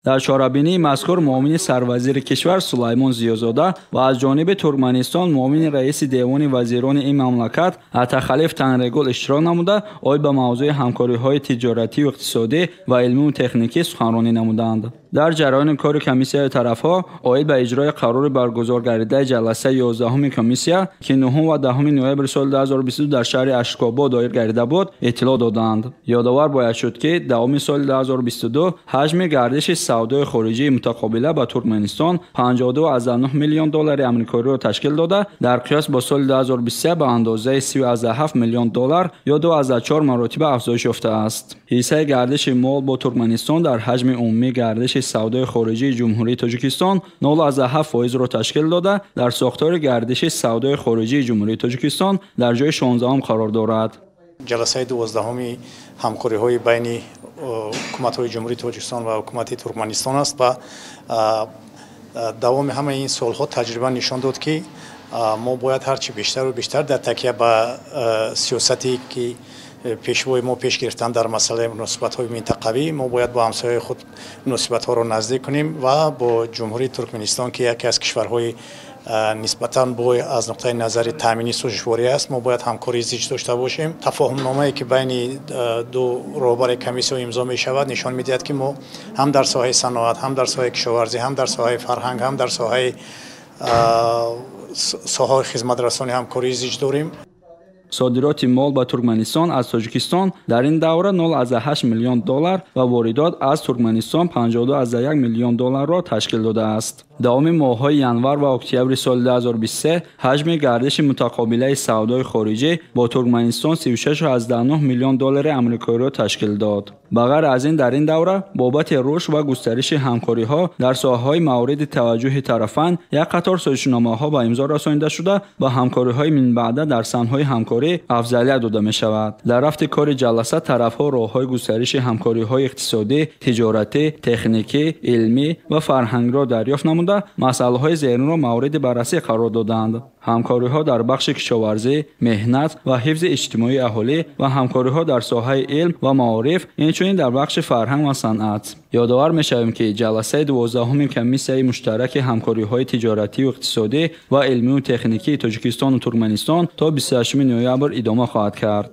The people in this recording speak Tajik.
Дар чорабинии мазкур муовини сарвазири кишвар Сулаймон Зиёзода ва аз ҷониби Туркманистон муовини раиси Девони вазирони ин мамлакат Атахалиф Танрегул иштирок намуда, оид ба мавзӯи ҳамкориҳои тиҷоратию иқтисодӣ ва илмию техникӣ суханронӣ намуданд. Дар ҷараёни кори комиссияи тарафҳо оид ба иҷрои қарори баргузор гардидаи ҷаласаи 11-уми комиссия, ки 9 ва 10 ноябри соли 2022 дар шаҳри Ашкобод доир гардида буд, иттилоъ доданд. Ёдовар бояд шуд, ки давоми соли 2022 ҳаҷми гардиши савдои хориҷии мутақобила ба Туркманистон 52,9 миллион доллари амрикоиро ташкил дода, дар қиёс бо соли 2023 ба андозаи 30,7 миллион доллар ё 2,4 маротиба афзоиш ёфтааст. Ҳиссаи гардиши мол бо Туркманистон дар ҳаҷми умумии гардиши савдои хориҷии Ҷумҳурии Тоҷикистон 0,7%-ро ташкил дода, дар сохтори гардиши савдои хориҷии Ҷумҳурии Тоҷикистон дар ҷои 16-ум қарор дорад. Ҷаласаи 12-уми ҳамкориҳои байни ҳукуматҳои Ҷумҳурии Тоҷикистон ва ҳукумати Туркманистон аст ва давоми ҳамаи ин солҳо таҷриба нишон дод, ки мо бояд ҳарчи бештару бештар дар такя ба сиёсате, ки пешвои мо пеш гирифтанд дар масъалаи муносибатҳои минтақавӣ, мо бояд бо ҳамсояи худ муносибатҳоро наздик кунем ва бо Ҷумҳурии Туркманистон, ки яке аз кишварҳои нисбатан бой аз нуқтаи назари таъмини сӯзишворӣ аст, мо бояд ҳамкории зич дошта бошем. Тафоҳумномае, ки байни ду роҳбари комиссия имзо мешавад, нишон медиҳад, ки мо ҳам дар соҳаи саноат, ҳам дар соҳаи кишоварзӣ, ҳам дар соҳаи фарҳанг, ҳам дар соҳаҳои хизматрасонӣ ҳамкории зич дорем. Содироти мол ба Туркманистон аз Тоҷикистон дар ин давра 0,8 миллион доллар ва воридот аз Туркманистон 52,1 миллион долларро ташкил додааст. Давоми моҳҳои январ ва октябри соли 2023 ҳаҷми гардиши мутақобилаи савдои хориҷӣ бо Туркманистон 36,9 миллион доллари амрикоиро ташкил дод. Ба ғайр аз ин, дар ин давра бобати рушд ва густариши ҳамкориҳо дар соҳаҳои мавриди таваҷҷӯҳи тарафайн як қатор созишномаҳо ба имзо расонида шуда, ба ҳамкориҳои минбаъда дар самтҳои ҳамкорӣ афзалият дода мешавад. Дар рафти кори ҷаласа тарафҳо роҳҳои густариши ҳамкориҳои иқтисодӣ, тиҷоратӣ, техникӣ, илмӣ ва фарҳангиро дарёфт намуда, масъалаҳои зеринро мавриди баррасӣ қарор доданд. Ҳамкориҳо дар бахши кишоварзӣ, меҳнат ва ҳифзи иҷтимоии аҳолӣ ва ҳамкориҳо дар соҳаи илм ва маориф, инчунин дар бахши фарҳанг ва санъат. Ёдовар мешавем, ки ҷаласаи 12-уми комиссияи муштараки ҳамкориҳои тиҷоратию иқтисодӣ ва илмию техникии Тоҷикистону Туркманистон то 28 ноябр идома хоҳад кард.